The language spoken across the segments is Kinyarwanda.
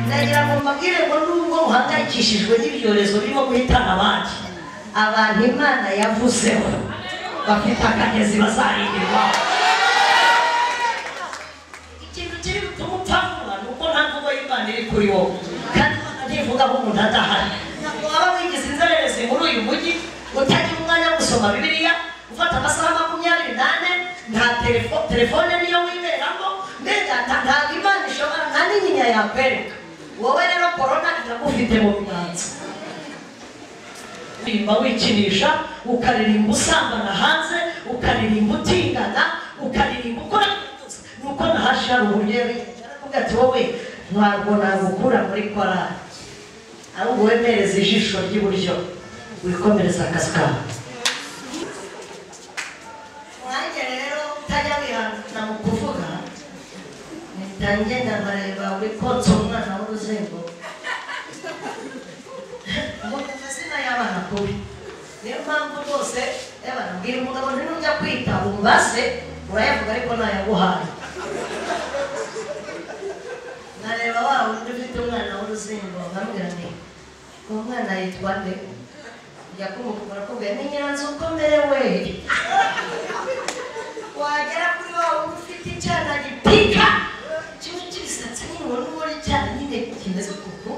Nagira ngo mbabwire ngo nubwo muhangayikishijwe n'ibyorezo birimo guhitana abandi, abantu Imana yavuzeho bafite akagezi bazarindirwaho. Ikintu kiri gutuma upfa vuba ni uko nta mvugo y'Imana iri kuri wowe, kandi Imana ntivuga aho umuntu adahari. Ntabwo waba wigize inzererezi muri uyu mujyi utagira umwanya wo gusoma Bibiliya, ufata amasaha 24, nta telefone niyo wiberamo, mbega ntabwo Imana ishobora nta n'inyinya yakwereka. Wowe rero korona iragufite mu biganza. Uririmba wikinisha, ukaririmba usambana hanze, ukaririmba utingana, ukaririmba ukora nuko Nahashi hari uburyo yaravuga ati wowe ntabwo nagukura muri korali, ahubwo wemereze ijisho ry'iburyo wikomereza akazi kawe. Nanjye rero utajya wihangana mu kuvuga, mpita ngenda nkareba uri konsa umwana w'uruzingo, mbona amazina y'abana kubi. Niyo mpamvu rwose mbwira umugabo nti nujya kwita umubase urayavuga ariko ntayaguhaye. Nkareba wa wundi ufite umwana w'uruzingo nkamubwira nti uwo mwana yitwa nde? Njya kumukura akubwira ni Nyiranzu ukomerewe. Wagera kuri wa wundi ufite icyana gipika kimwe cy'ibisatsi nyine ubona ubona icyana nyine kimeze uku,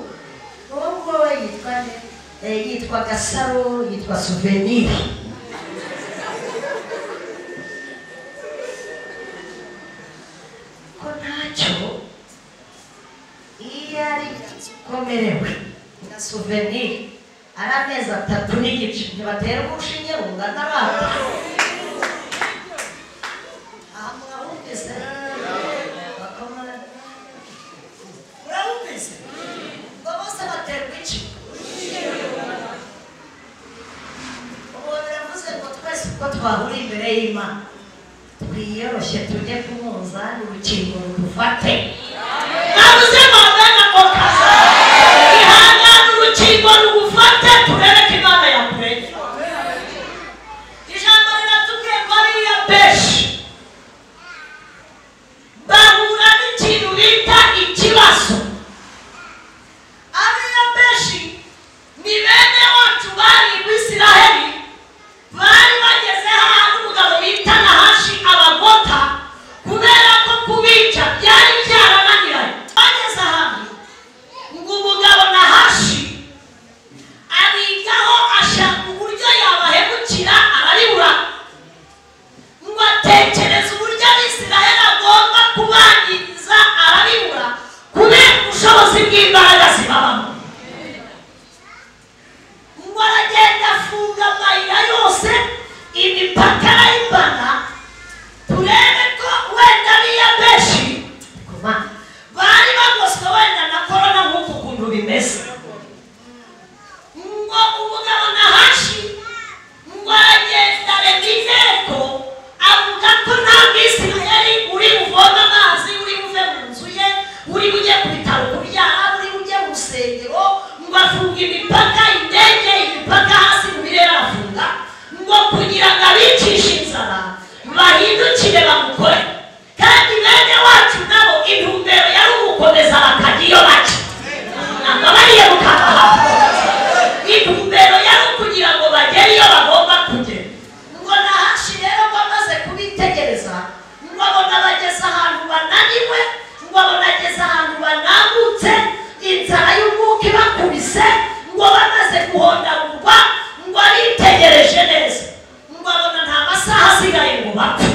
uwo nguwo we yitwa nde? Yitwa Gasaro, yitwa Souvenir. Ko ntacyo iyo ari ukomerewe na Souvenir ari amezi 3.5 ntibatera urushinge rungana rata. Aha murahumvise? Murahumvise? Ngo bose baterwa iki? Ubu biravuze ngo twese uko twahuriye imbere y'Imana twiyoroshye tujye ku munzani urukingo rudufate. Navuze ngo amena ngo kaza. Ihangane urukingo rugufate turebe ko Imana yakurengera. Ijambo riratubwiye ngo ariya benshi bahura n'ikintu bita ikibazo. Ariya benshi ni bene wacu bari mu Isiraheli, bari bageze ahantu umugabo bita Nahashi abagota, kubera ko kubica byari byarananiranye. Bageze ahantu ngo umugabo Nahashi abigaho ashaka uburyo yabahemukira arabibura, ngo atekereza uburyo Abisiraheli agomba kubangiriza arabibura, kubera ubushobozi bw'imbaraga zibabamo. Ngo aragenda afunga amayira yose, imipaka arayibana, turebe ko wenda ariya benshi bari bagoswe wenda na korona nk'uku kuntu bimeze. Ngo umugabo Nahashi ngo aragenda arema inteko, avuga ko nta Mwisirayeli uri buvome amazi, uri buve mu nzu ye, uri bujye ku bitaro kubyara, uri bujye mu rusengero, ngo afunga imipaka, indege, imipaka hasi mu birere arafunga, ngo kugira ngo abicishe inzara bahindukire bamukore. Kandi bene wacu nabo intumbero yari ugukomeza bakajya iyo bajya. Ababariye mukabaha. Intumbero yari ukugira ngo bagere iyo bagomba kugera. Ngo Nahashi rero ngo amaze kubitegereza, ngo abona bageze ahantu bananiwe, ngo abona ageze ahantu banambutse, inzara y'umwuka ibakubise, ngo bamaze guhondagurwa, ngo aritegereje neza, ngo abona nta masaha asigaye ngo bapfe.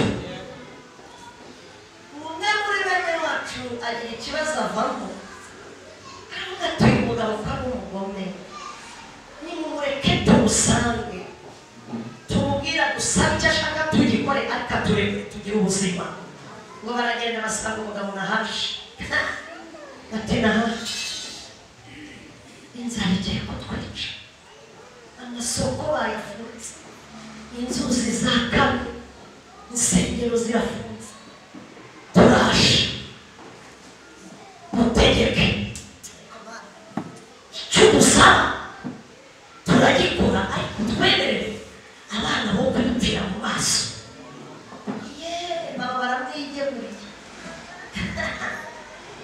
Umwe muri bene wacu agira ikibazo avamo, aravuga ati uyu mugabo ko ari umugome, nimumureke tumusange, tumubwira dusabe icyo ashaka tugikore, ariko atureke tugire ubuzima. Ngo baragenda basanga umugabo Nahashi, bati Nahashi inzara igiye kutwica, amasoko bayafunze, inzuzi zakamye, insengero zirafunze, turaje mutegeke icyo dusaba. Turagikora ariko twemerere abana bo kwipfira mu maso. Ye baba baramwigemuriye.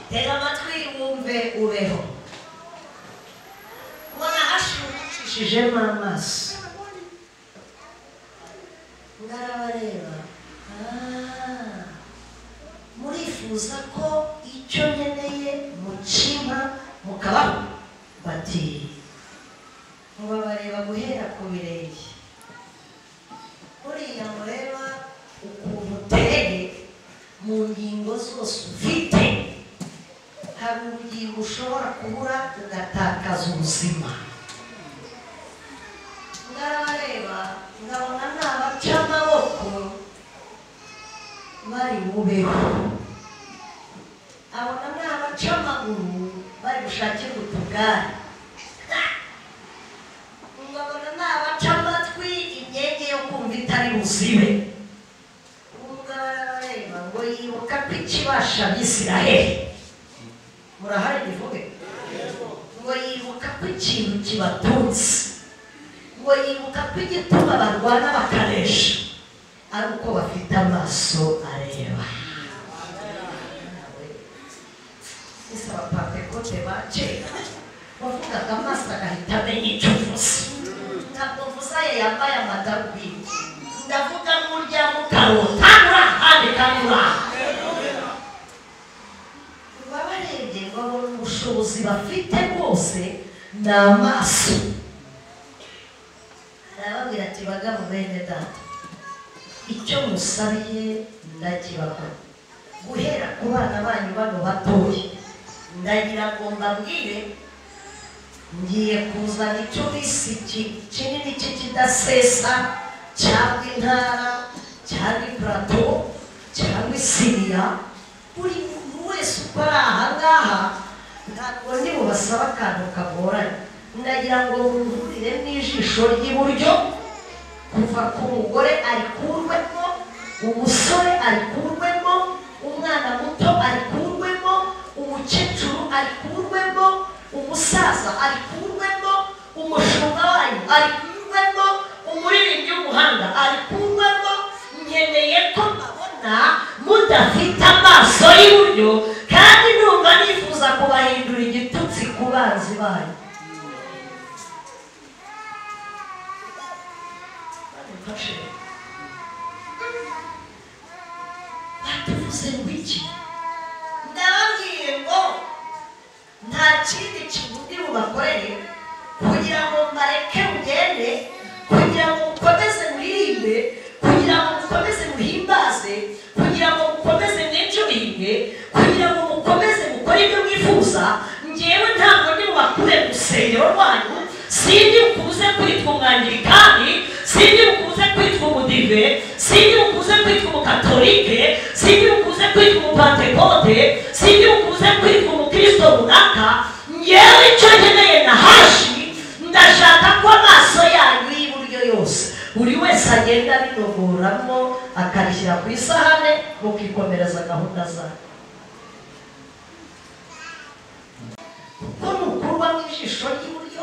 Tega amatwi wumve ubeho. Wahashimishijemo amaso. Ngarabareba. Murifuza ko icyo nkeneye mucima mukabaho bati mubabareba guhera ku birenge. Uriya mureba ukuntu uteye mu ngingo zose ufite, hari urugingo ushobora kubura ugatakaza ubuzima. Ngarabareba nkabona nabaca amaboko bari bubeho, abona nabaca amaguru bari bushakirwe utugare, ngabona nabaca amatwi imyenge yo kumva itari buzibe. Ngarabareba ngo yibuka ko ikibasha Abisiraheli, murahari bivuge, ngo yibuka ko ikintu kibatunze, ngo yibuka ko igituma barwana bakanesha ari uko bafite amaso areba. Ese abapantekote ba kera wavugaga amaso agahita amenya icyo uvuze. Ntabwo mvuze aya yambaye amadarubindi, ndavuga nk'urya mukarota uri ahandi kandi uri aha. Babarebye babona ubushobozi bafite bwose ni amaso. Arababwira ati bagabo bene data, icyo musabiye ndakibakora. Guhera ku bana banyu bano batoya, ndagira ngo mbabwire ngiye kuzana icyo bisi kinini cy'ikidasesa cyangwa intara cyangwa ipurato cyangwa isiniya. Buri muntu wese uko ari aha ngaha ntabwo ntibubasaba akantu kagoranye. Ndagira ngo muhurire n'ijisho ry'iburyo, kuva ku mugore arikurwemo, umusore arikurwemo, umwana muto arikurwemo, umukecuru arikurwemo, umusaza arikurwemo, umushumba wanyu arikurwemo, umuririmbyi w'umuhanga arikurwemo. Nkeneye ko mbabona mudafite amaso y'iburyo, kandi ndumva nifuza kubahindura igitutsi ku banzi banyu. Batuvuze ngo iki? Ndababwiye ngo nta kindi kintu ndi bubakorere kugira ngo mbareke mugende, kugira ngo mukomeze muririmbe, kugira ngo mukomeze muhimbaze, kugira ngo mukomeze mwenjoyinge, kugira ngo mukomeze mukore ibyo mwifuza. Ngewe ntabwo ndi bubakure mu rusengero rwanyu, sindi bukubuze kwitwa umwangirikani, sindi bukubuze kwitwa umudive, sindi bukubuze kwitwa umukatolike, sindi bukubuze kwitwa umupantekote, sindi bukubuze kwitwa umukristo runaka. Ngewe icyo nkeneye na hashi, ndashaka ko amaso yanyu y'iburyo yose buri wese agenda abinogoramo akarishyira ku isahane, mukikomereza gahunda zanyu. Kuko nukurwa mu ijisho ry'iburyo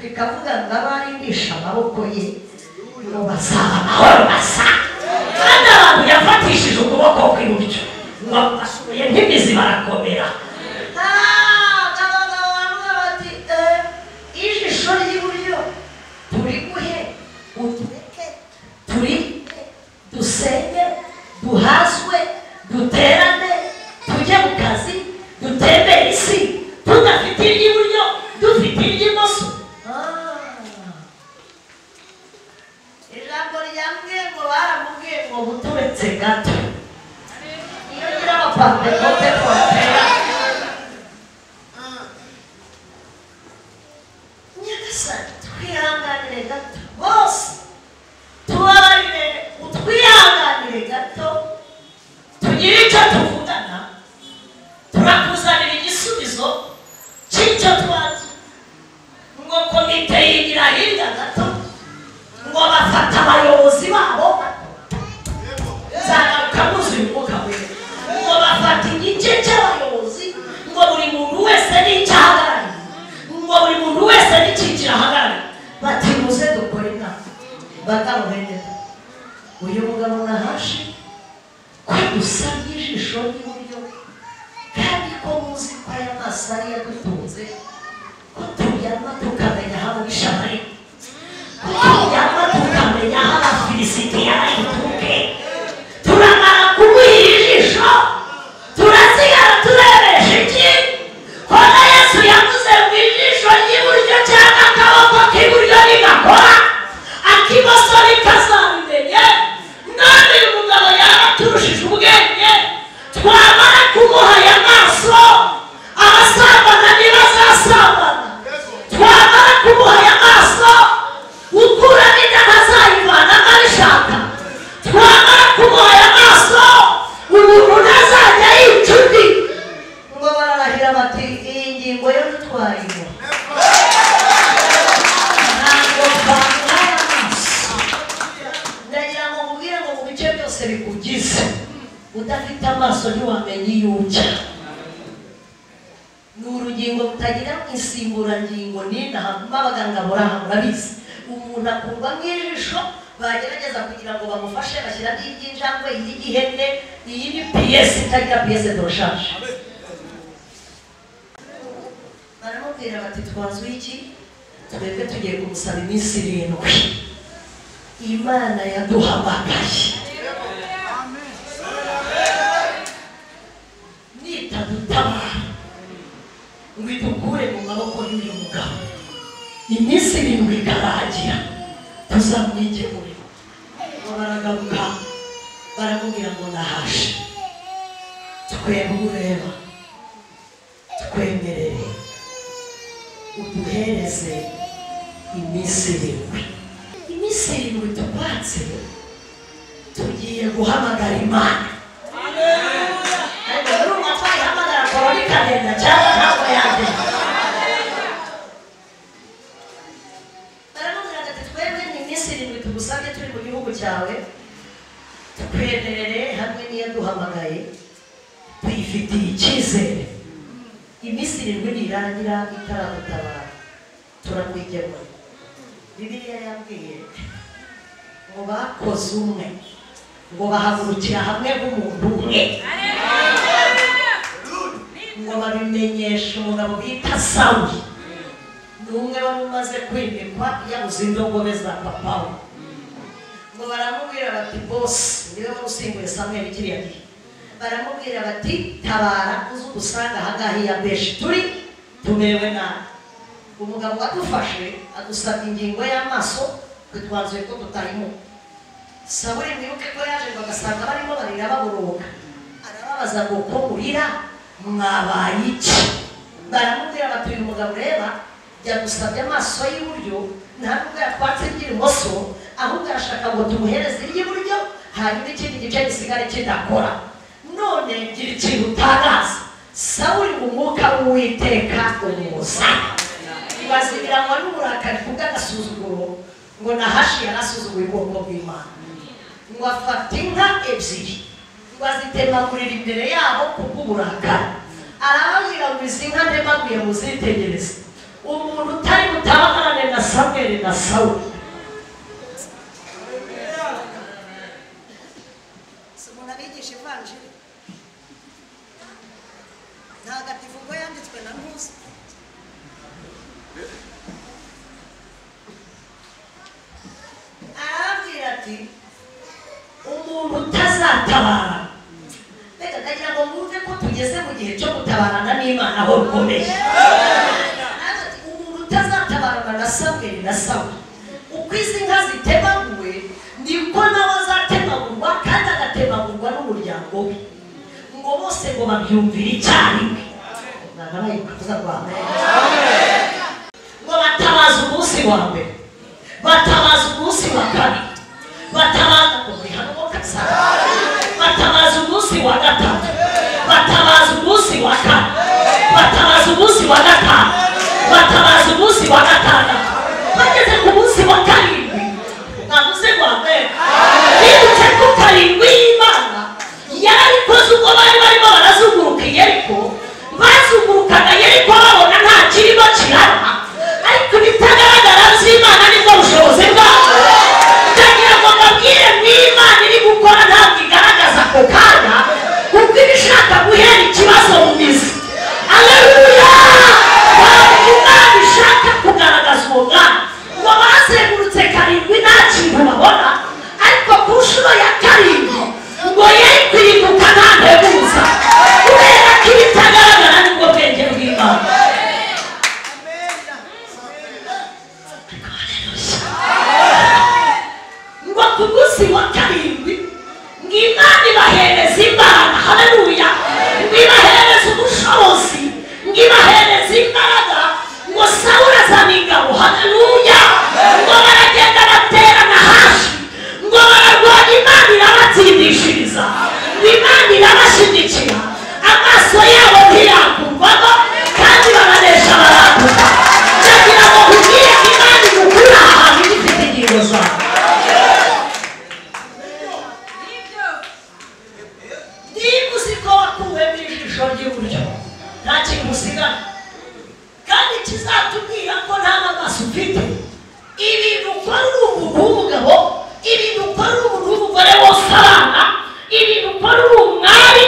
rikavuga ngo abarindisha amaboko ye ngo bazaba amahoro masa, kandi abantu yafatishije ukuboko kw'iburyo ngo basuye nk'imizi barakomera. Abagabo baravuga bati ijisho ry'iburyo turiguhe, utureke, turinde, dusenge, duhazwe, duterane, tujye mu kazi, dutembere isi, tudafite iry'iburyo, dufite iry'imoso. Ijambo ryambwiye ngo baramubwiye ngo buturetse gato. Iyo ngira abapantekote twatera. Nyagasani twihanganire gato bose, tubabarire, utwihanganire gato, tugire icyo tuvugana, turakuzanira igisubizo cy'icyo twazi. Ngo komite yigira hirya gato, ngo bafata abayobozi babo, nzagaruka muzuye umwuka wera, ngo bafata igice cy'abayobozi, ngo buri muntu wese n'icyo ahagarariye, ngo buri muntu wese n'icyiciro ahagarariye. Bagabo bene uyu mugabo Nahashi ko dusabye ijisho ry'iburyo kandi ko muzi ko aya maso ari yadutunze, ko turyama tukamenya aho ababisha bari, ko turyama tukamenya aho Abafilisitiya bari buturuke, turamara kumuha ijisho turasigara turebesha iki? Ko na Yesu yavuze ngo ijisho ry'iburyo cyangwa akaboko k'iburyo nigakora ak'imoso nikazabimenye. None uyu mugabo yaba aturushije ubwenge, twamara kumuha aya maso abasambana ntibazasambana, twamara kumuha aya maso ukuramo inda ntazayivanamo abishaka, twamara kumuha aya maso umuntu ntazajya yica undi. Ngo bararahira bati iyi ngingo yo ntitwayimuha, ntabwo twamuha aya maso. Ndagira ngo nkubwire ngo mu bice byose bikugize udafite amaso ntiwamenya iyo ujya. Ni urugingo rutagira insimburangingo n'inaha abaganga buraha murabizi. Umuntu akurwa nk'ijisho bagerageza kugira ngo bamufashe bashyiramo iry'injangwe, iy'ihene, iyi ni piyesi itagira piyesi doroshaje. Baramubwira bati twazuye iki? Twebwe tugiye kumusaba iminsi 7. Imana yaduhamagaye nitadutabara ngo idukure mu maboko y'uyu mugabo, iminsi 7 ikarangira tuzamwigemurira. Ngo baragaruka baramubwira ngo Nahashi twebwe ureba twemerere uduhereze iminsi 7. Iminsi 7 tukwatse tugiye guhamagara Imana. Ariko urumva twayihamagara korona ikagenda cyangwa ntabwo yagenda. Baramubwira ati twebwe ni iminsi 7 tugusabye turi mu gihugu cyawe, tukwemerere hamwe n'iyaduhamagaye tuyifitiye icyizere. Iminsi 7 nirangira itaragutabara turamwigemura. Bibiliya yambwiye ngo bakoze umwe, ngo bahagurukira hamwe nk'umuntu umwe, ngo babimenyeshe umugabo bita Sawuli. Ni umwe wari umaze kwimikwa yabuze indogobe za papa we. Ngo baramubwira bati bosi, niwe wari usimbuye Samweli kiriya gihe. Baramubwira bati tabara uze udusanga ahangaha i Yabeshi turi tumerewe nabi. Umugabo wadufashe adusabye ingingo y'amaso twe twanzuye ko tutayimuha. Sawuli mwibuke ko yaje ngo agasanga barimo barira baboroga, arababaza ngo ko murira mwabaye iki? Baramubwira bati uyu mugabo ureba yadusabye amaso y'iburyo, nta nubwo yatwatse iry'ibumoso, ahubwo arashaka ngo tumuhereze iry'iburyo hanyuma ikindi gice gisigare kidakora. None gira ikintu utangaza. Sawuli ngo umwuka w'Uwiteka umuzana bazigiranwa n'uburakari kubw'agasuzuguro, ngo Nahashi yarasuzuguye ubwoko bw'Imana. Ngo afata inka 2 ngo azitemagurira imbere yabo kubw'uburakari, arababwira ngo izi nka ntemaguye muzitegereze, umuntu utari butabarane na Samweli na Sawuli. Si umuntu abigisha ivanjiri ntagatifu ngo yanditswe na Musa. Arababwira ati umuntu utazatabara. Reka ndagira ngo mwumve ko tugeze mu gihe cyo gutabarana n'Imana aho rukomeye. Ati umuntu utazatabarana na Samweli na Sawuli, uko izi nka zitemaguwe niko nawe azatemagurwa kandi agatemagurwa n'umuryango we. Ngo bose ngo babyumvire icyarimwe. Ngo batabaza umunsi wa mbere, batabaza umunsi wa kabiri, batabaza batabaza umunsi wa gatatu, batabaza umunsi wa kane, batabaza umunsi wa gatanu, batabaza umunsi wa gatandatu. Bageze ku munsi wa 7, navuze ngo amen. Bibutse ko 7 y'Imana yarabikoze ubwo bari barimo barazunguruka Yeriko, bazungurukaga Yeriko babona nta kirimo kiraba, ariko ibitagaragara by'Imana nibwo bushobozi bwabo. mwami ngo bazengurutse karindwi nta kintu babona, ariko ku nshuro ya karindwi ngo yari kwibuka nta nteguza, kubera ko ibitagaragara nibwo bwenge bw'Imana. Ngo ku munsi wa karindwi ngo Imana ibahereza imbaraga, haleluya, ngo ibahereza ubushobozi, ngo ibahereza imbaraga, ngo Sawuli azana ingabo, haleluya, ngo baragenda baterana hashi, ngo bararwanya, Imana irabatsindishiriza, ngo Imana irabashyigikira, amaso yabo ntiyakurwamo kandi baranesha barambuka. Ndagira ngo nkubwire Imana igukura ahantu igifite ingingo zawe. Niba uzi ko wakuwemo ijisho ry'iburyo nta kintu usigana, kandi kizatubwira ko nta n'amaso ufite. Ibintu ukora uri umuntu w'umugabo, ibintu ukora uri umuntu w'umugore wose abana, ibintu ukora uri umwari,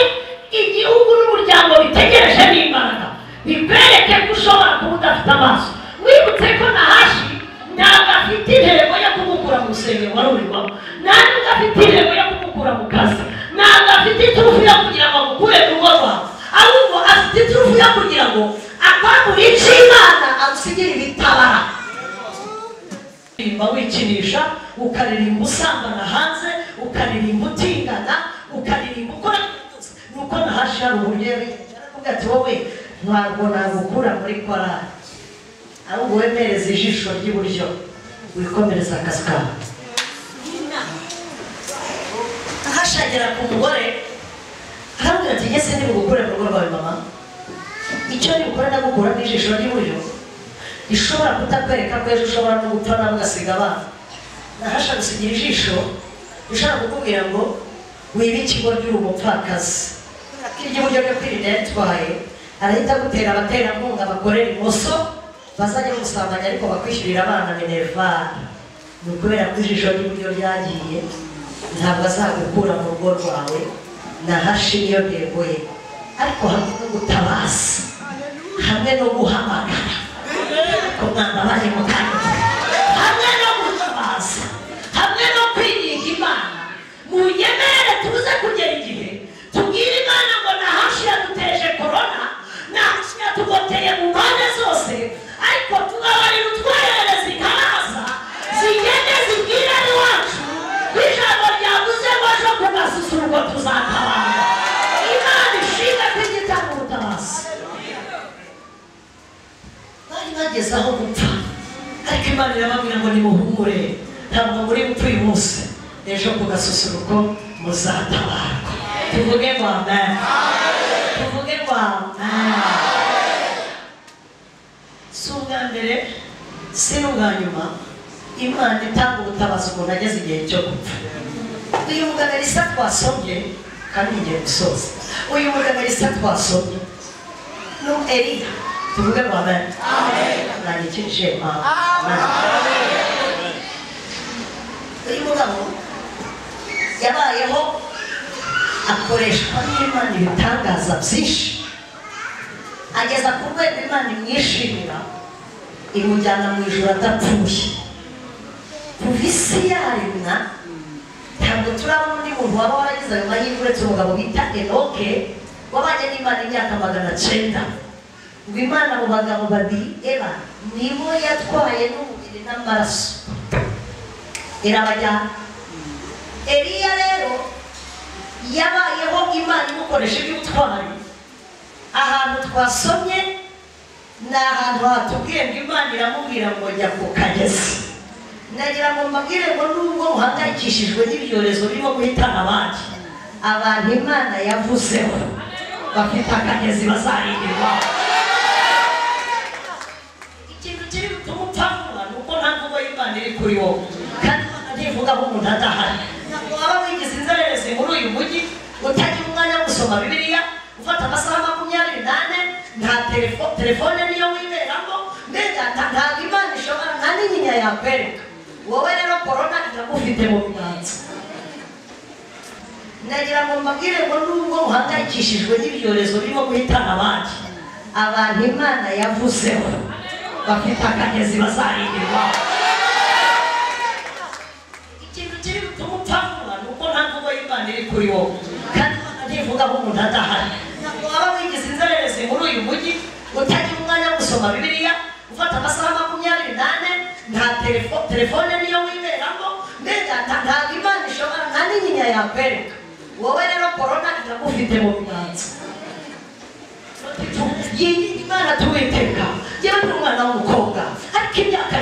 igihugu n'umuryango bitegereje n'imbaraga bikwereke ko ushobora kuba udafite amaso. Wibutse ko Nahashi ntabwo afite intego yo kumukura mu rusengero wari urimo, ntabwo afite intego yo kumukura mu kazi, ntabwo afite iturufu yo kugira ngo amukure mu rugo rwawe, ahubwo afite iturufu yo kugira ngo akwambure icyo Imana agusigire ibitabara. Uririmba wikinisha, ukaririmba usambana hanze, ukaririmba utingana, ukaririmba ukora nuko Nahashi hari uburyo yabigenje, aravuga ati wowe ntabwo nagukura muri korali, ahubwo wemereze ijisho ry'iburyo wikomereza akazi kawe. Nahashi agera ku mugore aramubwira ati ese ntibugukure mu rugo rwawe mama, icyo nibukora ndagukura n'ijisho ry'iburyo rishobora kutakwereka ko ejo ushobora no gupfa nawe ugasiga abana. Nahashi agusigira ijisho rishobora kukubwira ngo wibe ikigo ry'uri umupfakazi, kubera ko iry'iburyo ryo kwirinda yatwaye, arahita agutera abaterankunga bakorera imoso bazajya bagusambanya ariko bakwishyurira abana minerval. Ni ukubera ko ijisho ry'iburyo ryagiye, ntabwo azagukura mu rugo rwawe. Nahashi niyo ntego ye, ariko hamwe no gutabaza, hamwe no guhamagara, ariko mwambabare mu kanwa, hamwe no gutabaza, hamwe no kwinginga Imana, munyemere tuze kugera igihe tubwire Imana ngo Nahashi yaduteje korona, Nahashi yatugoteye mu mpande zose, ariko tubabarira utwoherereza intabaza zigende zibwire iwacu ko ijambo ryavuze ngo ejo ku gasusuruko tuzatabara. Imana ishimwe ko ijya itanga ubutabazi. Bari bageze aho gupfa, ariko Imana irababwira ngo nimuhumure, ntabwo muri gupfa uyu munsi, ejo ku gasusuruko muzatabarwa. Tuvuge ngo amen, tuvuge ngo amen. Si ubwa mbere si n'ubwa nyuma Imana itanga ubutabazi umuntu ageze igihe cyo gupfa. Uyu mugabo Elisa twasomye, kandi ngiye gusoza, uyu mugabo Elisa twasomye ni Eliya. Tuvuge ngo amen. Nanyikije amen. Uyu mugabo yabayeho akoreshwa n'Imana ibitangaza byinshi, ageza ku rwego Imana imwishimira, imujyana mu ijuru adapfuye. Kuva isi yaremwa ntabwo turabona undi muntu waba waragize ayo mahirwe uretse umugabo bita Enoke wabanye n'Imana imyaka 900. Ngo Imana mu bagabo babiri eba nibo yatwaye n'umubiri n'amaraso irabajyana. Eliya rero yabayeho Imana imukoresha iby'ubutwari. Ahantu twasomye ni ahantu hatubwiye ngo Imana iramubwira ngo jya ku kagezi. Nagira ngo mbabwire ngo nubwo muhangayikishijwe n'ibyorezo birimo guhitana abandi, abantu Imana yavuzeho bafite akagezi bazarindirwa. Ikintu kiri gutuma upfa vuba ni uko nta mvugo y'Imana iri kuri wowe, kandi Imana ntivuga aho umuntu adahari. Ntabwo waba wigize inzererezi muri uyu mujyi utagira umwanya wo gusoma Bibiliya, ufata amasaha 24, nta telefone niyo wiberamo, mbega ntabwo Imana ishobora nta n'inyinya yakwereka. Wowe rero korona iragufite mu biganza. Nagira ngo mbabwire ngo nubwo muhangayikishijwe n'ibyorezo birimo guhitana abandi, abantu Imana yavuzeho Bafite akagezi bazarindirwa. Ikintu kiri gutuma upfa vuba ni uko nta mvugo y'Imana iri kuri wowe, kandi Imana ntivuga aho umuntu adahari. Ntabwo waba wigize inzererezi muri uyu mujyi utagira umwanya wo gusoma Bibiliya, ufata amasaha 24, nta telefone niyo wiberamo, mbega ntabwo Imana ishobora nta n'inyinya yakwereka. Wowe rero korona iragufite mu biganza. Imana tuwiteka, yewe ni umwana w'umukobwa, ariko imyaka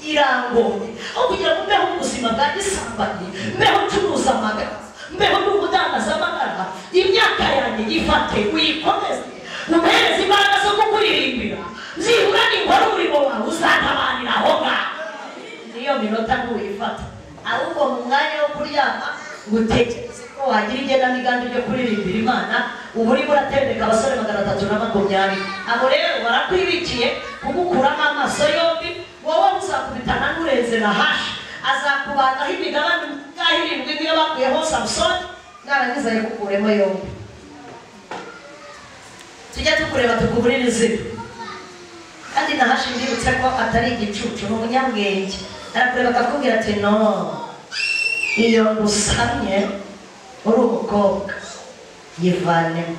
irangoye. Aho kugira ngo mbeho ubuzima bwa gisambanyi, mbeho ncuruza amagara, mbeho n'ubudandaza amagara, imyaka yanjye yifate uyikomeze, umpereze imbaraga zo kukuririmbira, byibura ningora umurimo wawe uzantabarira aho ngaho. Niyo minota ntuyifata, ahubwo mu mwanya wo kuryama ngo utekereze ko wagira igenamigambi ryo kuririmbira Imana, ubu urimo uratendeka abasore 320. Abo rero barakwibikiye kugukuramo amaso yombi, wowe uzakubitana n'urenze na hashi, azakubanaho imigabane ngaho irindwi niyo bakuyeho Samusoni, narangiza yikukuremo yombi. Tujya tukureba tukuburira izina. Kandi na hashi mbibutse ko atari igicucu, ni umunyabwenge. Arakureba akakubwira ati no, iyo usamye uri umukobwa yivanemo,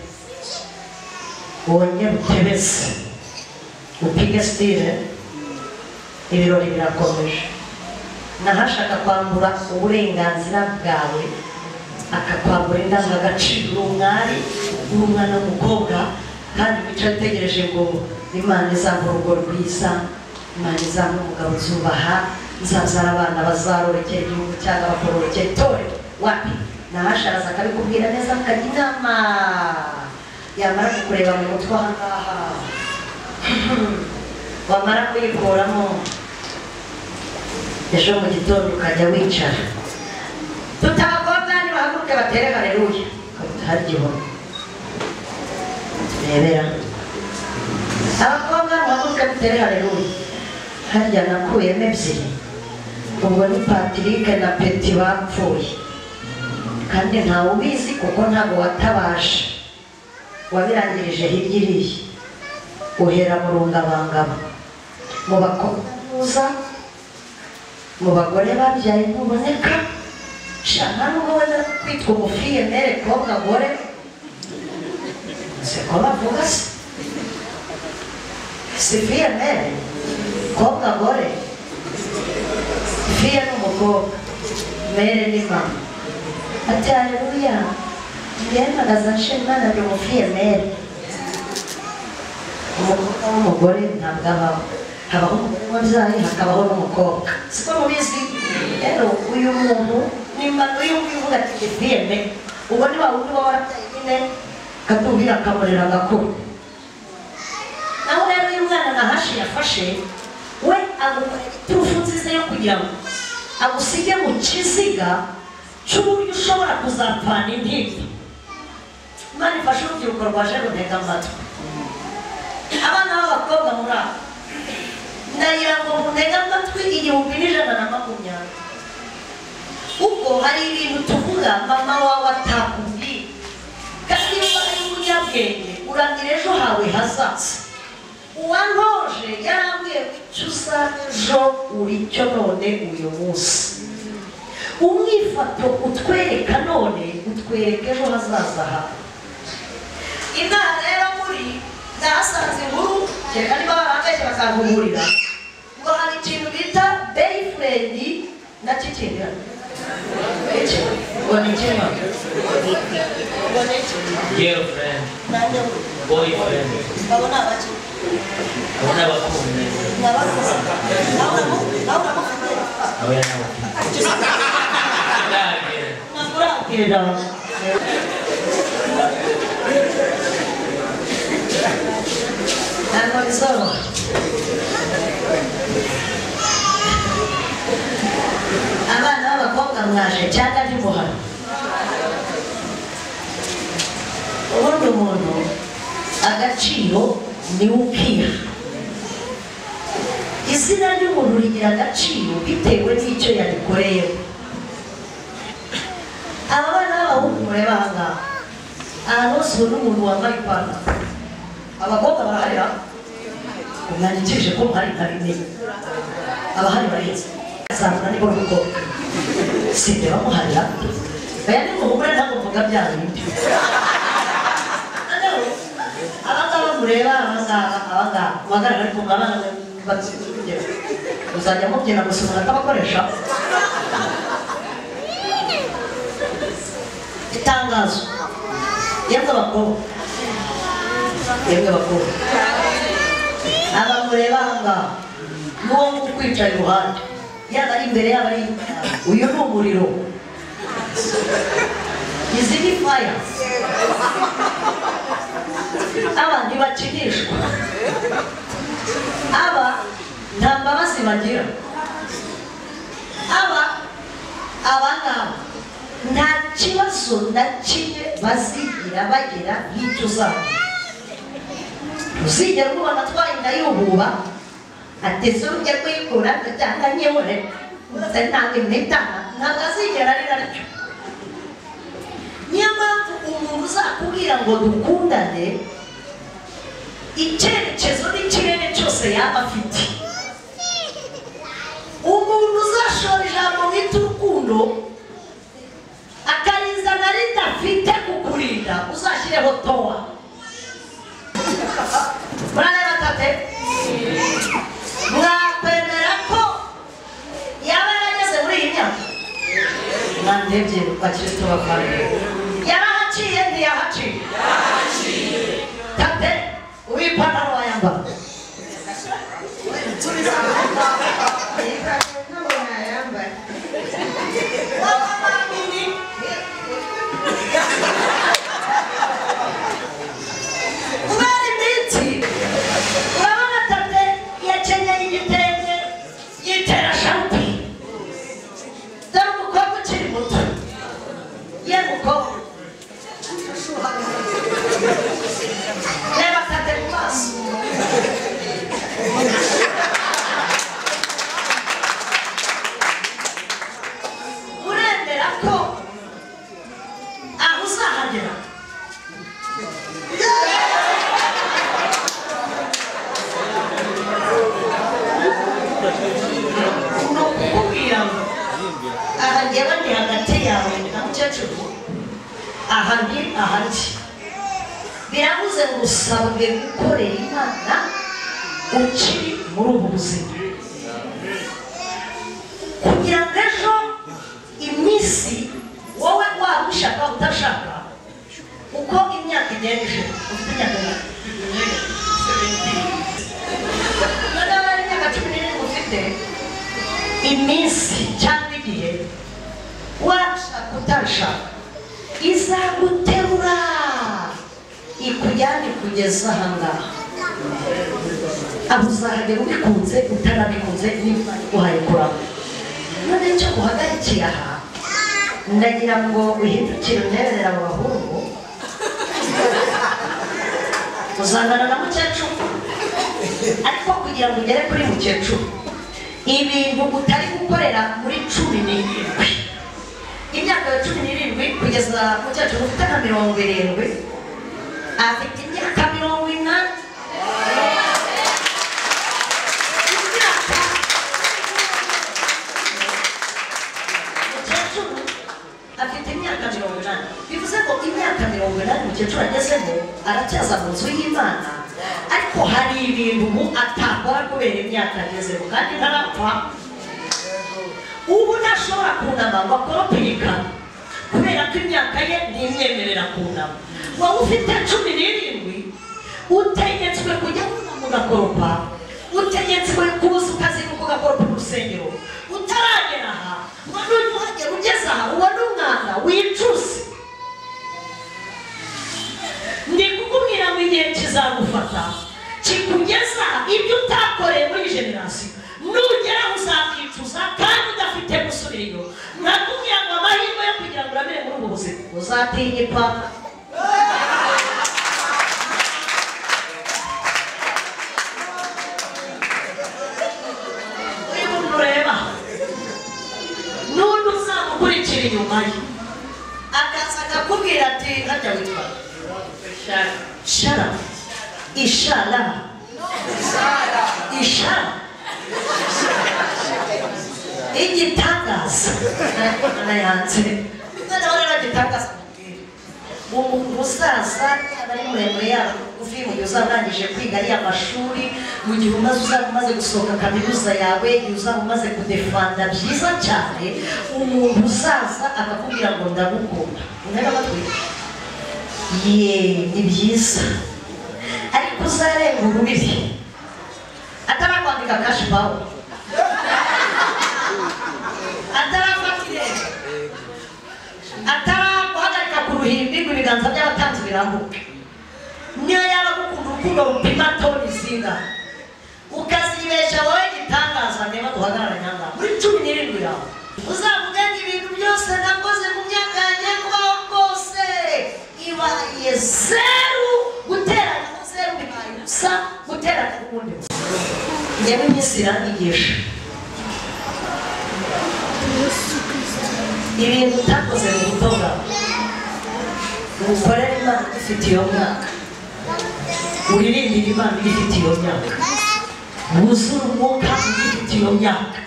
wongere utebeze, upige stile, ibirori birakomeje. Nahashaka kwambura uburenganzira bwawe, akakwambura indangagaciro. Uri umwari, uri umwana w'umukobwa, kandi wicaye utegereje ngo Imana izampa urugo rwiza, Imana izampa umugabo nzubaha, nzabyara abana bazarorokera igihugu cyangwa bakororokera itorero. Wapi? Nahasharaza akabikubwira neza, akajya inama, yamara kukureba mu mutwe aha ngaha, wamara kuyikuramo ejo mu gitondo ukajya wicara. Tutabakobwa nibahaguruke batere haleluya, hari igihome turebera. Abakobwa muhaguruke mutere haleluya. Harya nakuyemo ebyiri, ubwo ni Patrick na Peti bapfuye, kandi ntawe ubizi kuko ntabwo watabaje, wabirangirije hirya iriya, uhera mu rungabangabo, mu bakobwa ntuza, mu bagore babyaye ntuboneka. Sha nta nubwo wenda kwitwa umufiyemere kobwa gore, siko bavuga se, si fiyemere kobwa gore, fiye ni umukobwa, mere ni mama. Ati haleluya, njyewe mpagaze nshima Imana ndi umufiyemere. Umukobwa w'umugore ntabwo abaho, habaho umugore wabyaye, hakabaho n'umukobwa, siko mubizi. Rero uyu muntu nimba uyu nguyu uvuga ati ndi fiyemere, ubwo ni wa wundi uba warabyaye nyine katubwira akamurera agakura. Naho rero uyu mwana Nahashi yafashe, we agukorera iturufu nziza yo kugira ngo agusige mu kiziga cy'uburyo ushobora kuzapfana intimba. Imana ifashe urubyiruko rwaje runtega amatwi. Abana b'abakobwa muri abo, ndagira ngo muntege amatwi 1120. Ubwo hari ibintu tuvuga mama wawe atakubwiye, kandi iyo ubaye umunyabwenge uramira ejo hawe hazaza. Uwantoje yarambwiye ngo icyo uzaba ejo uri cyo none uyu munsi. Umwifato utwereka none utwereka ejo hazaza hawe. Inaha rero muri ndahasanze inkuru, kereka niba barambeshye bakankuburira, ngo hari ikintu bita boyfriend na kikindi ngo ni kimwe, ngo ni iki? Girlfriend, boyfriend. Abo ni abaki? Abo ni abakunzi. Ni abakunzi. Nawe uramufite? Oya, nawe. Ntabwo urabwira. Ntabwo bizoroha. Abana b'abakobwa mwaje cyangwa ntimuhano. Ubundi umuntu agaciro niwe ukiha. Izina ry'umuntu rigira agaciro bitewe n'icyo yarikoreyeho. Aba bana b'abahungu mureba aha ngaha, ahantu hose ubona umuntu wambaye ipantaro, abakobwa baraharira. Umwanyikirije ko muhari ntabimenye. Abahari baraheze. Azabona niba umukobwa. Sinde bamuharira. Aya ni muhumure ntabwo mvuga bya bindi. Noneho abangaba mureba abangaba muhagarare ariko mwabana batsinze. Muzajya mubyina gusa umuntu atabakoresha. Itangazo. Yemwe bakobwa. Yemwe bakobwa. Aba mureba ahangaha n'uwo ngukwicaye iruhande yaba ari imbere yaba ari uyu ni umuriro. Izi ni fire. Aba ntibakinishwa. Aba nta mbabazi bagira. Aba ngaba nta kibazo na kimwe bazigira bagira nk'icyo uzagira. Uzigera umubona atwaye inda y'ububa ati ujye kuyikura cyangwa nyibure ntabwo impitana ntabwo azigera ari naryo. Niyo mpamvu umuntu uzakubwira ngo dukundane icyerekezo n'ikirere cyose yaba afite. Umuntu uzashora ijambo mwita urukundo akarizana ridafite kukurinda uzashyireho towa. Murareba tate? Mwakwemera ko yaba yarageze muri iyi myaka? Mwandebye bakristo bavandimwe. Yarahaciye ntiyahaciye? Tate uw'ipantaro wayambara. Kubera iminsi urabona tate yakenyeye igitenge yitera shampi. Dore umukobwa ukiri muto. Ye mukobwa. Reba tate mu maso. Uremera ko aho uzahagera. Ni ukukubwira ngo aha njyewe ndi hagati yawe na mukecuru, aha ndi aha ndi. Biravuze ngo usabwe gukorera Imana ukiri muri ubu buzima kugira ngo ejo iminsi wowe waba ushaka utashaka uko imyaka igenda ishira. Ufite imyaka ingahe? Noneho ari imyaka 17 ufite iminsi cyangwa igihe washaka utashaka izaguterura ikujyane kugeza aha ngaha. Aho uzahagera ubikunze utarabikunze n'Imana iguhaye kurama. None icyo guhagarikiye aha ndagira ngo uhindukire uneberere abo bahungu uzangana na mukecuru. Ariko kugira ngo ugere kuri mukecuru ibintu utari gukorera muri 17 imyaka ya 17 kugeza mukecuru ufite nka 70 afite imyaka 80. Mukecuru afite imyaka 80. Bivuze ngo imyaka 80 mukecuru agezemo aracyaza mu nzu y'Imana, ariko hari ibintu ubu atakora kubera imyaka agezemo kandi ntarapfa. Ubu ntashobora kunama ngo akoropirikana kubera ko imyaka ye ntimwemerera kunama. Wowe ufite 17 utegetswe kujya wunama ugakoropa, utegetswe kuza ukazinduka ugakoropa urusengero. Utaragera aha ngo nujya uhagera ugeze aha ubone umwanda wicuze. Ndi kukubwira ngo igihe kizagufata kikugeza ibyo utakoreye muri generasiyo nugera uzakicuza kandi udafite gusubira inyuma. Nakubwira ngo amahirwe yo kugira ngo uramire muri ubu buzima uzatinya ipaka. Uyu muntu ureba n'undi uzamukurikira inyuma ye akaza akakubwira ati harya witwa Shara, Ishara. Ishara igitangaza nayanze noneho rero gitangaza mubwire umuntu uzaza yaba ari muremure yaba mugufi, mu gihe uzaba urangije kwiga ariya mashuri, mu gihe uzaba umaze gusohoka kaminuza yawe, igihe uzaba umaze kudefanda byiza cyane, umuntu uzaza akakubwira ngo ndagukunda, untega amatwi, ye ni byiza, ariko uzarenga urubibi atarakwandika cash power, atarafata irembo, ataraguhagarika ku ruhimbi ngo ibiganza by'abatanzi birambuke, niyo yaba agukunda urukundo rupima toni zingahe, ukazibesha wowe gitangaza niba duhagarara nyanga muri 17 yawe, uzavuge ngo ibintu byose nakoze mu myaka yanjye kubaho kose ibaye zeru, guteranya na zeru bibaye ubusa, guteranya n'ubundi busa. Njyewe iminsi iranyigisha ibintu utakoze mu buto bwawe, ukorere Imana igifite iyo myaka, uririmbire Imana igifite iyo myaka, wuzure umwuka ugifite iyo myaka,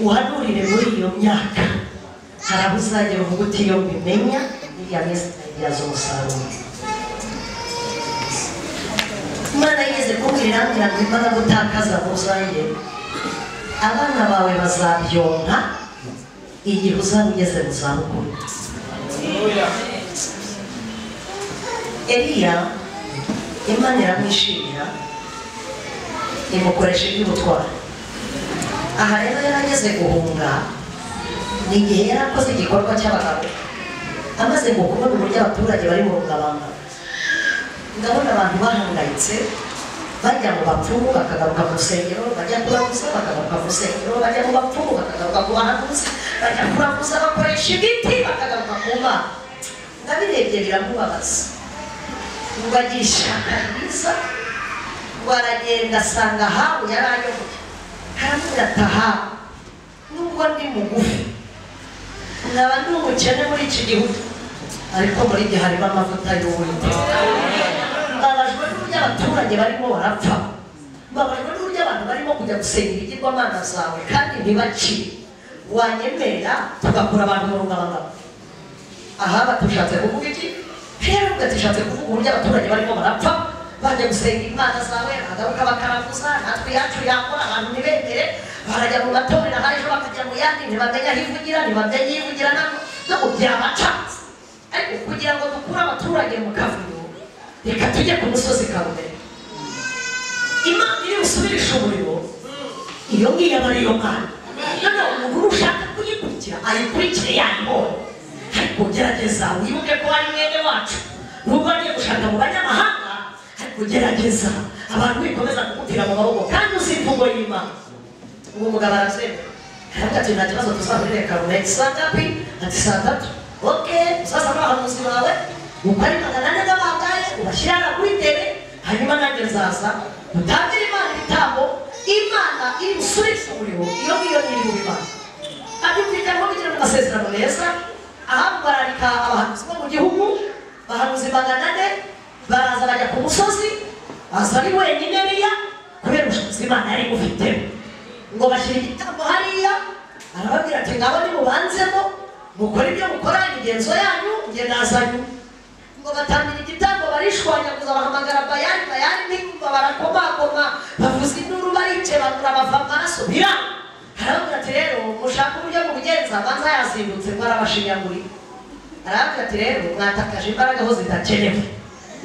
uhanurire muri iyo myaka, hari aho uzagera uvuga uti iyo mbimenya iriya minsi nkayibyaza umusaruro. Imana yigeze kumbwira irambwira ngo imana gutakaza mu zanjye, abana bawe bazabyonka igihe uzaba ugeze mu zabukuru. Eliya Imana iramwishimira imukoresha iby'ubutwari. Aha rero yarageze guhunga, ni igihe yari akoze igikorwa cy'abagabo, amaze ngo kubona uburyo abaturage bari mu rungabangabo, ndabona abantu bahangayitse, bajya mu bapfumu bakagaruka mu rusengero, bajya kuraguza bakagaruka mu rusengero, bajya mu bapfumu bakagaruka ku bahanuzi, bajya kuraguza bakoresha ibiti bakagaruka ku Mana. Ndabirebye biramubabaza, ngo agira ishyaka ryiza, ngo aragenda asanga Ahabu yari ayoboye, aramubwira ati Ahabu, nubwo ndi mugufi nkaba ndi umukene muri iki gihugu, ariko muri gihe harimo amavuta y'Uwiteka. Mbabajwe n'uburyo abaturage barimo barapfa, mbabajwe n'uburyo abantu barimo kujya gusenga ibigirwamana zawe kandi ntibakire, wanyemerera tugakura abantu mu rungabangabo. Ahaba tushatse kuvuga iki? Rero tushatse kuvuga uburyo abaturage barimo barapfa, bajya gusenga imana zawe, bagaruka bakaraguza, natwe iyacu yakora abantu ntibemere, barajya mu matorero aha ejo bakajya mu yandi, ntibamenya aho ivugira, ntibamenya iyo ivugira nabo byabacanze. Ariko kugira ngo dukure abaturage mu kavuyo, reka tujye ku musozi Karumeli. Imana iri busubirishe umuriro, iyo ngiyo aba ariyo Mana. Noneho umuntu ushaka kuyikurikira ayikurikire yayibonye, ariko gerageza wibuke ko ari mwene wacu, nubwo agiye gushaka mu banyamahanga, ariko gerageza abantu bikomeza kugupfira mu maboko kandi uzi imvugo y'Imana. Uwo mugabo arabyemera, aravuga ati nta kibazo tuzahurire Karumeli saa ngapi? Ati saa 3. Okay, sasa n'abahanuzi bawe uko ari 400 n'abangahe ubashyire hano kuri tebe, hanyuma nanjye nzaza dutangire Imana ibitambo, Imana iri busubize umuriro, iyo ngiyo iri mu Imana. Abyumvikanaho bigira mu masezerano meza. Ahabu bararika abahanuzi bo mu gihugu, abahanuzi 400 baraza bajya ku musozi, aza ari wenyine Eliya kubera ubushobozi Imana yari imufitemo, ngo bashyira igitambo hariya, arababwira ati ngabo nimubanzemo mukora ibyo mukora imigenzo yanyu, njye nazanye. Ngo batambira igitambo barishwanyaguza, bahamagara Bayali, Bayali ntiyumva, barakomakoma, bavuza induru, barikebagura, bava amaraso biranga. Arababwira ati rero mushaka uburyo mubigenza, banza yazindutse ngo arabashinyagurira. Arababwira ati rero mwatakaje imbaraga aho zidakenewe,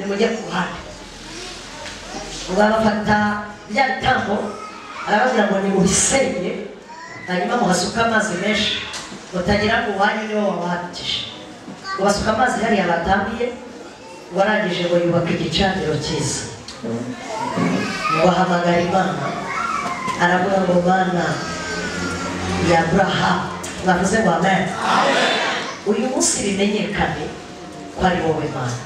nimujye ku ruhande. Ngo abafata bya bitambo, arababwira ngo nimubisenye, hanyuma muhasuke amazi menshi, mutagira ngo uwanyu niwo wabahagije. Ngo basuka amazi hariya batambiye, ngo arangije ngo yubaka igicaniro cyiza, ngo ahamagara Imana, aravuga ngo Mana ya Aburahamu, mwavuze ngo amen. Uyu munsi bimenyekane ko ari wowe Mana.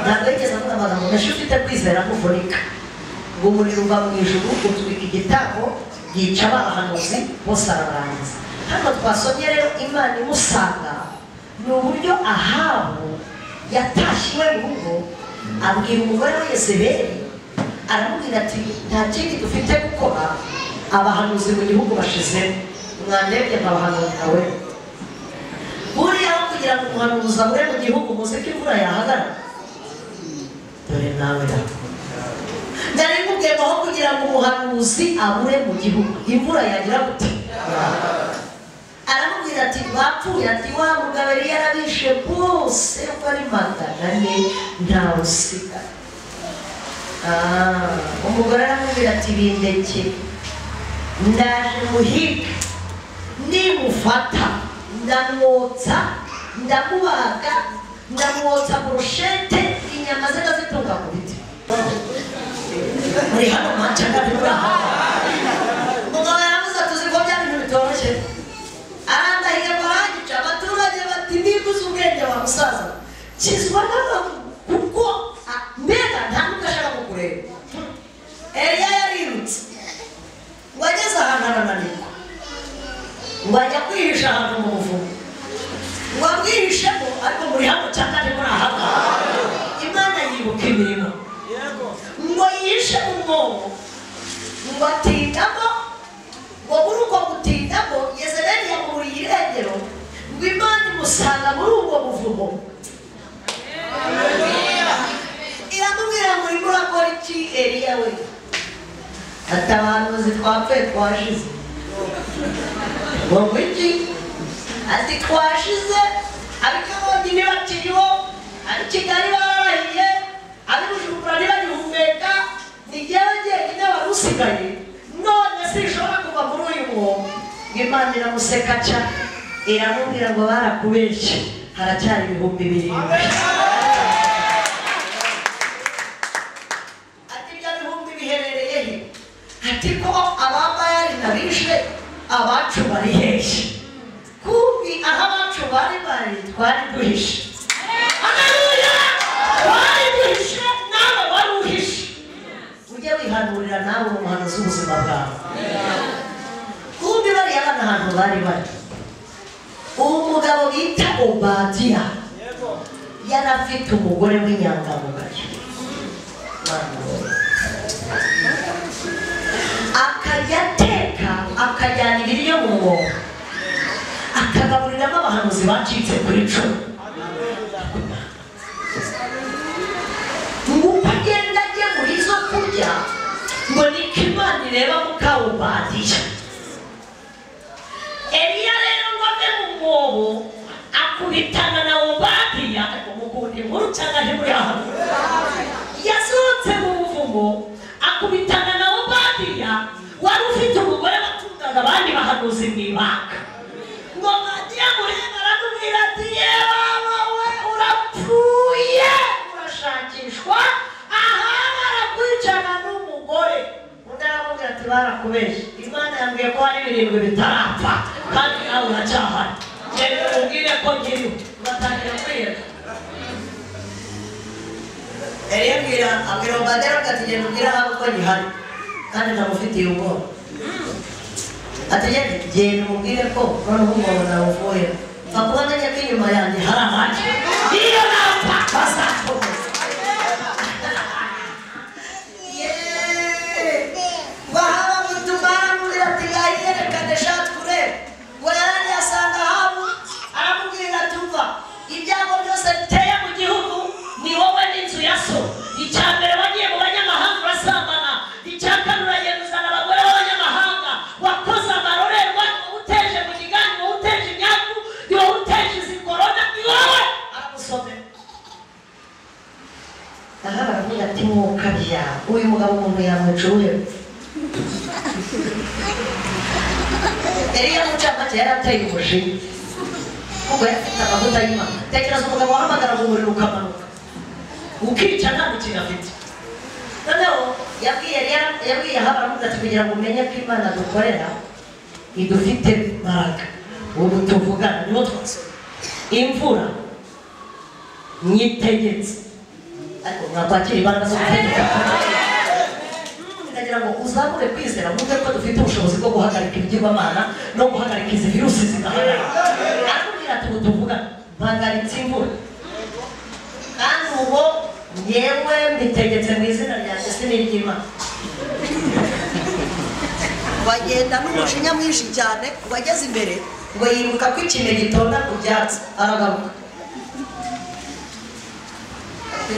Ntabwo yigeze avuga amagambo menshi, ufite kwizera ntuvunika. Ngo umuriro uva mu ijuru utwika igitambo, yica abahanuzi bose arabarangiza. Hano twasomye rero Imana imusanga, ni uburyo Ahabu yatashye iwe mu rugo, abwira umugore we Yezebeli, Aramubwira ati nta kindi dufite gukora, abahanuzi mu gihugu bashize, mwandebye nkabahanurira we. Buriya aho kugira ngo umuhanuzi abure mu gihugu muzi ko imvura yahagarara. Dore nawe da. Nari nkubwiye ngo aho kugira ngo umuhanuzi abure mu gihugu imvura yagira gute? Aramubwira ati bapfuye, ati wa mugabo yari yarabishe bose uko ari 400 ntawe usigaye. Umugore aramubwira ati bindeke ndaje muhige, nimufata ndamwotsa, ndamubaga, ndamwotsa burushete, inyama ze ndazitunga ku biti. Muri hano manchanga bimuraha. Umugabo yaravuze ati uzi ko bya bintu bitoroshye. Arandahiye ngo aranyica, abaturage bati niba uzi ubwenge wa musaza kizwa n'abantu kuko mbega nta n'ubwo ashaka kukureba. Eliya yarirutse ngo ageze ahantu arananirwa, ngo ajya kwihisha ahantu mu buvumo, ngo abwihishemo, ariko muri hano cyangwa ni muri aha Imana yibuka imirimo, ngo yihishe mu mwobo, ngo atindamo, ngo muri uko gutindamo Yezebeli yamuburiye irengero, ngo Imana imusanga muri ubwo buvumo. Iramubwira ngo urimo urakora iki Eliya we? Ati abahanuzi twapfuye twashize. Ngo iki? Ati twashize, ab'i Karongi ntibakiriho, ab'i Kigali bararahiye, ab'i Bujumbura ntibagihumeka, ni jyewe jyenyine wari usigaye, none sinshobora kuva muri uyu mwobo. Imana iramuseka ca, iramubwira ngo barakubeshye, haracyari 7,000. Ati ibyo bihumbi biherereye he? Ati ko ababayari nabishe, abacu bari hehe? Kumbi aho abacu bari bari twari duhishe. Haleluya! Twari duhishe, nawe wari uhishe. Ujye wihanurira nawe umuhanuzi w'ubuzima bwawe. Kumbi bariya bana ahantu bari bari. Uwo mugabo bita Obadiya yari afite umugore w'inyangamugayo. Akajya ateka, akajyana ibiryo mu mwobo, akagaburiramo abahanuzi bacitse ku icumu. Ngo uko agenda agemura izo kurya, ngo niko Imana ireba muka Obadiya. Eliya rero ngo ave mu mwobo akubitana na Obadiya, ariko mukunda inkuru cyangwa ntimuri hano. Yasohotse mu buvumo akubitana na Obadiya wari ufite umugore watungaga abandi bahanuzi mu ibanga. Ngo Obadiya mureba aramubwira ati yewe we urapfuye, urashakishwa, aha barakwicana n'umugore. Undi aramubwira ati barakubeshye, Imana yambwiye ko hari 7 bitarapfa kandi nawe uracyahari, genda umubwire ko nkiriho. Batangira kwiheba. Eliya abwira Obadiya ati genda ubwire Ahabu ko ngihari kandi ndamufitiye ubwoba. Ati genda umubwire ko noneho umwobo nawuvuyemo, mfa kuba menya ko inyuma yanjye hari abandi, niyo napfa bazakomeza. Ngo Ahabu amutuma aramubwira ati ngahiyerekane sha turebe. Ngo yarariye asanga Ahabu aramubwira ati umva ibyago byose biteye mu gihugu ni wowe n'inzu ya so. Icya mbere wagiye mu banyamahanga urasambana, icya kabiri uragenda uzana abagore b'abanyamahanga, wakoze amarorerwa, ni wowe uteje mu gigani, ni wowe uteje imyaku, ni wowe uteje izi korona, ni wowe. Aramusomera. Aha baravuga ati mwuka bya uyu mugabo umuntu yamwica uruhe? Eliya mucamake yarateye umujinya kuko yari afite amavuta y'Imana. Tekereza umugabo wahamagaraga umuriro ukamanuka ukica nta mukino afite. Noneho yabwiye Ahabu aramubwira ati kugira ngo umenye ko Imana dukorera idufite imbaraga, ubu tuvugana niho twasoma imvura nyitegetse, ariko mwakwakira imbaraga zo gutegeka. Ndagira ngo uzamure kwizera, mwumve ko dufite ubushobozi bwo guhagarika ibigirwamana no guhagarika izi virusi zigahagarara. Aramubwira ati ubu tuvugana mpagaritse imvura, kandi ubu ngewe mbitegetse mu izina ryanjye. ni iry'Imana. Bagenda n'umujinya mwinshi cyane, wageze imbere ngo yibuka ko ikime gitonda ku byatsi, aragaruka.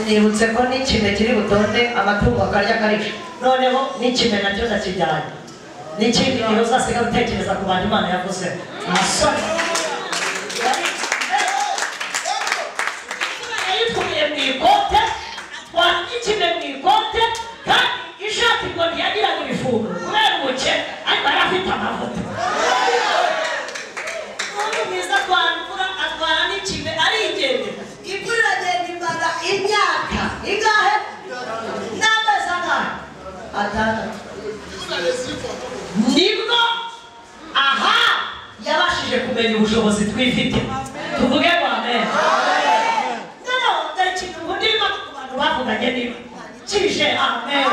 Nibutse ko n'ikime kiri butonde amatungo akarya akarisha, noneho n'ikime nacyo ndakijyanye. N'ikindi gihe uzasiga gutekereza ku bantu Imana yavuze. Asore yayitwaye mu ikote, atwara n'ikime mu ikote, kandi ishati ngo ntiyagiraga ibifungo kubera ubukene, ariko yari afite amavuta. Umuntu mwiza atwara imvura, atwara n'ikime, arigendera. Imvura iragenda imara imyaka ingahe? N'amezi angahe? 6. Nibwo aha yabashije kumenya ubushobozi twifite. Tuvuge ngo amen. Noneho dore ikintu nkunda Imana ku bantu bavuganye n'Imana. Kije amen.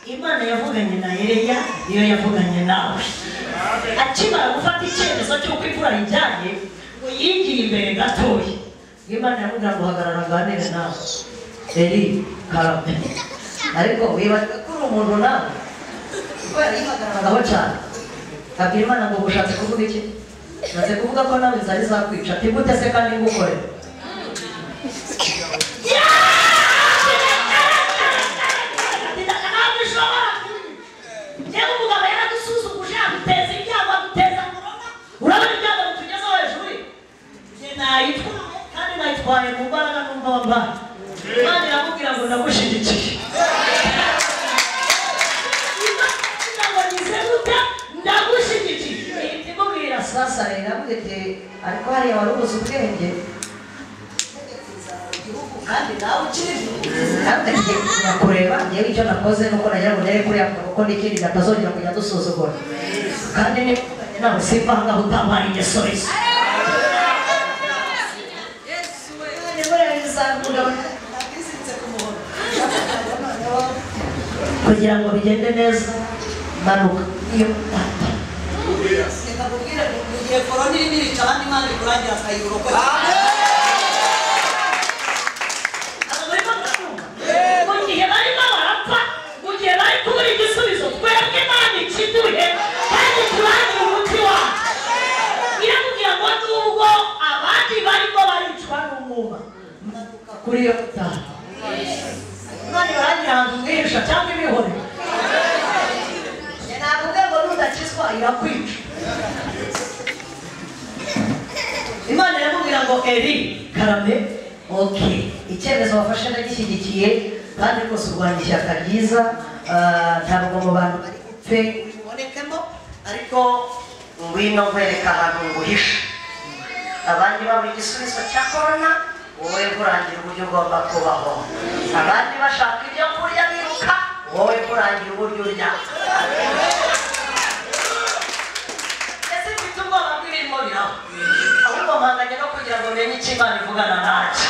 Imana yavuganye na Eliya niyo yavuganye nawe. Akimara gufata icyemezo cy'uko imvura ijyanye, ngo yigiye imbere gatoya. Imana yamubwira ngo hagarara nganire nawe. Eli karame. Ariko wibagiwe ko uri umuntu nawe. Kubera yihagararagaho cyane. Abwira Imana ngo ushatse kuvuga iki? Ushatse kuvuga ko nawe inzara izakwica. Ati gute se kandi ngukore? Yewe umugabo yaradusuzuguje, aduteza ibyago, aduteza korona. Urabona ibyago bitugezeho hejuru. Njye nayitwaye kandi nayitwaye mu mbaraga numva wambaye. Imana iramubwira ngo ndagushyigikiye. Imana ngo nize gute? Ndagushyigikiye. Ihita imubwira sasa iravuga iti ariko hariya wari ubuze ubwenge kandi nawe ukiri kandi kureba yewe icyo nakoze nuko nagira ngo ndebe kuriya kuko n'ikindi atazongera kujya dusuzugura. Kandi niba nawe simva ahangaha utampaye igisubizo. Kugira ngo bigende neza manuka iyo data. Reka nkubwire ngo mu gihe korona irimo irica abandi Imana ikurangira akayirokora. Mu gihe barimo barapfa, mu gihe bari kubura igisubizo, twebwe Imana ikiduhe kandi turangire umuti wacu. Iramubwira ngo nubwo abandi barimo baricwa n'umwuma, manuka kuri iyo data. Imana ibarangira ahantu mwihisha cyangwa ibihorera. Nakubwiye ngo nudakizwa irakwica. Imana iramubwira ngo Eli karame, okay, icyemezo wafashe ndagishyigikiye kandi rwose urwanya ishyaka ryiza, ntabwo mu bantu bari gupfe ubonekemo, ariko ngwino nkwereka ahantu nguhisha. Abandi babura igisubizo cya korona, wowe nkurangira uburyo ugomba kubaho. Abandi bashaka ibyo kurya biruka, wowe nkurangira uburyo urya. Ese mfite ubwoba bw'ibirimo biraho, ahubwo mpanganye no kugira ngo menye icyo Imana ivugana nanjye.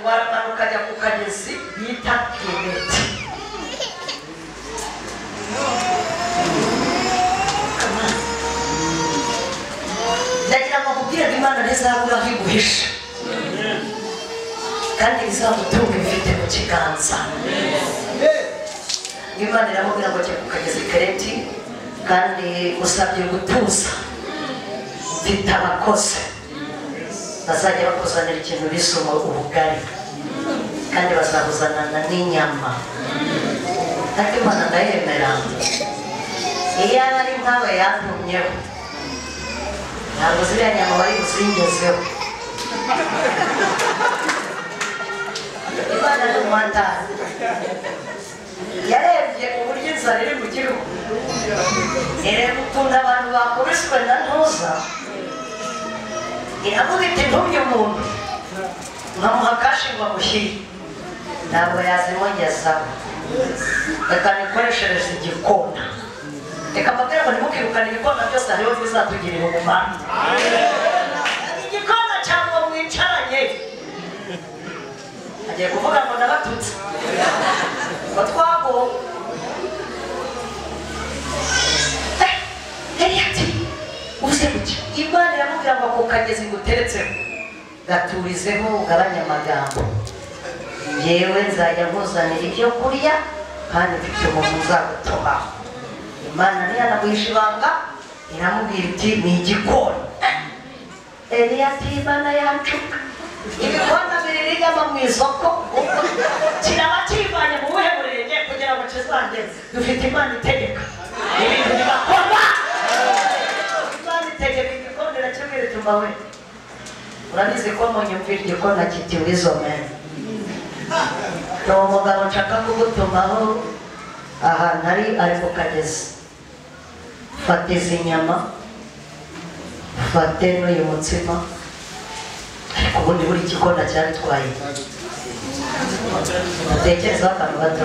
Waramanuka ukajya ku kagezi bita Keneti. Ndagira ngo nkubwire ngo Imana ntizabura aho iguhisha, kandi izagutunga ibifite mu kiganza. Imana iramubwira ngo jya ku kagezi Kereti, kandi usabye gutuza. Mfite abakozi bazajya bakuzanira ikintu bisuma ubugari, kandi bazabuzanana n'inyama. Ariko Imana ndayemera, iyo aba ari nkawe yantumyeho, ntabwo ziriya nyama bari buzingezeho. Imana ni umwatari, yarebye uburyo inzara iri mu gihugu, ireba ukuntu abantu bakubiswe na ntuza, iravuga iti ntumye umuntu nkamuha kashi ngo amushyire, ntabwo yazimugezaho. Reka nikoreshereze igikona. Reka mbabwire ngo ntimukirukane ibikona byose, hariho bizatugirira umumaro. Igikona cyangwa mwicaranye, agiye kuvuga ngo ndabatutse ngo twago. Yari ati uze gutya. Imana iramubwira ngo ako kagezi nguteretseho gaturizeho, ugabanye amagambo. Njyewe nzajya nkuzanira ibyo kurya kandi mfite umuntu uzagutumaho. Imana ntiyanaguhisha ibanga, iramubwira iti ni igikoni. Eliya ati Imana yancuka, ibikona birira inyama mu isoko, kiraba kivanye mu buhe murenge kugira ngo kizangeze. Dufite Imana itegeka ibintu bigakorwa. Imana itegeka igikoni irakibwira iti mba we, urabizi ko munyumvira igikona kiti wizomene. Ni umugabo nshaka kugutumaho ahantu ari ku kagezi. Fata izi nyama, fate n'uyu mutsima. Ariko ubundi buri gikona cyabitwaye. Mutekerezeho akantu gato.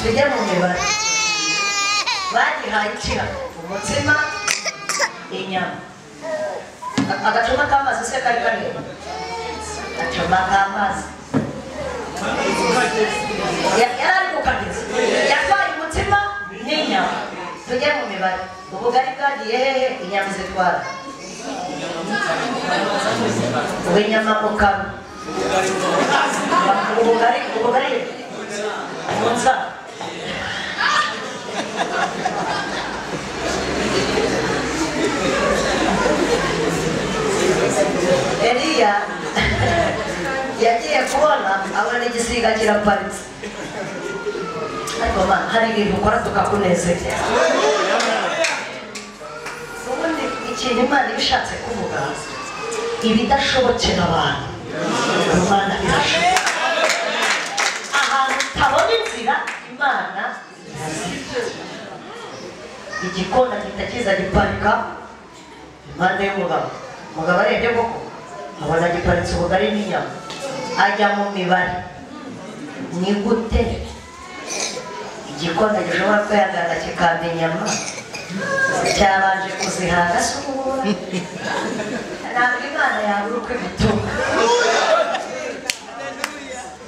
Tujye mu mibare. Bagihaye ikira umutsima, inyama, agacuma k'amazi se kari kariho, agacuma k'amazi yari ari ku kagezi, yatwaye umutsima n'inyama. Tujye mu mibare. Ubugari bwagiye hehe? Inyama zitwara ubu inyama mu kanwa, ubugari mu nzara. Eliya yagiye kubona abona igisiga kiraparitse. Ariko Mana, hari ibintu ukora tukakunezera. Ubundi ikintu Imana iba ishatse kuvuga, ibidashobokera abantu Imana birashoboka. Ahantu utabona inzira Imana irazica. Igikona gihita kiza giparika impande y'umugabo. Umugabo arebye koko abona giparitse ubugari n'inyama, ajya mu mibare. Ni gute igikona gishobora kwihangana kikanda inyama cyabanje kuzihaga? Se ubura ntabwo Imana yabura uko ibitunga.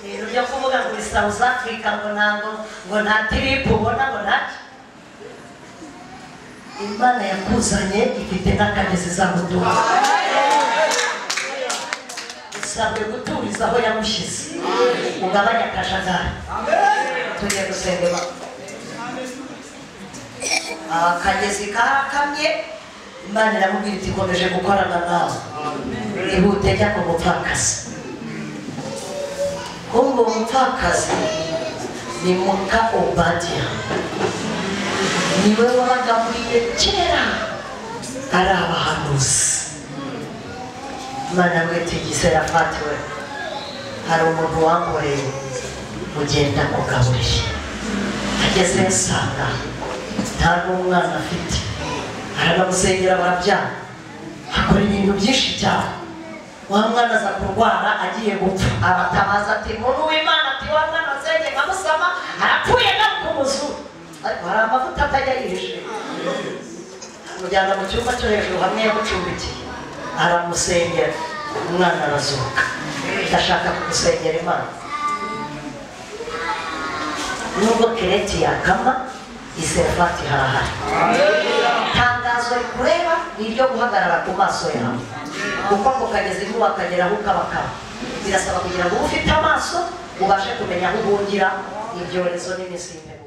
Ibintu byo kuvuga ngo South Africa ngo ntabwo ngo nta trip ubona ngo ntacyo. Imana yakuzanye ifite n'akagezi izagutunga. Usabwe guturiza aho yamushyize, ugabanye akajagari. Tujye gusenga Imana. Akagezi karakamye, Imana iramubwira iti ikomeje gukorana nawe, ihute jya ku mupfakazi. Kumva umupfakazi ni muka Obadiya, niwe wabagaburiye kera ari abahanuzi. Imana iti Giserafati we, hari umuntu wankoreye ugenda kugaburira. Ageze nsanga nta n'umwana afite, aranamusengera barabyara, akora ibintu byinshi cyane. Wa mwana aza kurwara agiye gupfa, aratabaza ati muntu w'Imana, ati wa mwana nsenge nkamusama arapfuye ndakumuzura. Ariko hari amavuta atajya yihishe. Amujyana mu cyumba cyo hejuru hamwe yamucumbikiye, aramusengera, umwana arazuka. Ndashaka kugusengera Imana. Nubwo kereti yakama, Iserafati harahari. Itangazo rikureba ni iryo guhagarara ku maso yawe, kuko ako kagezi ntiwakageraho ukabakaba. Birasaba kugira ngo ube ufite amaso ubashe kumenya aho uhungira ibyorezo n'iminsi y'imperuka.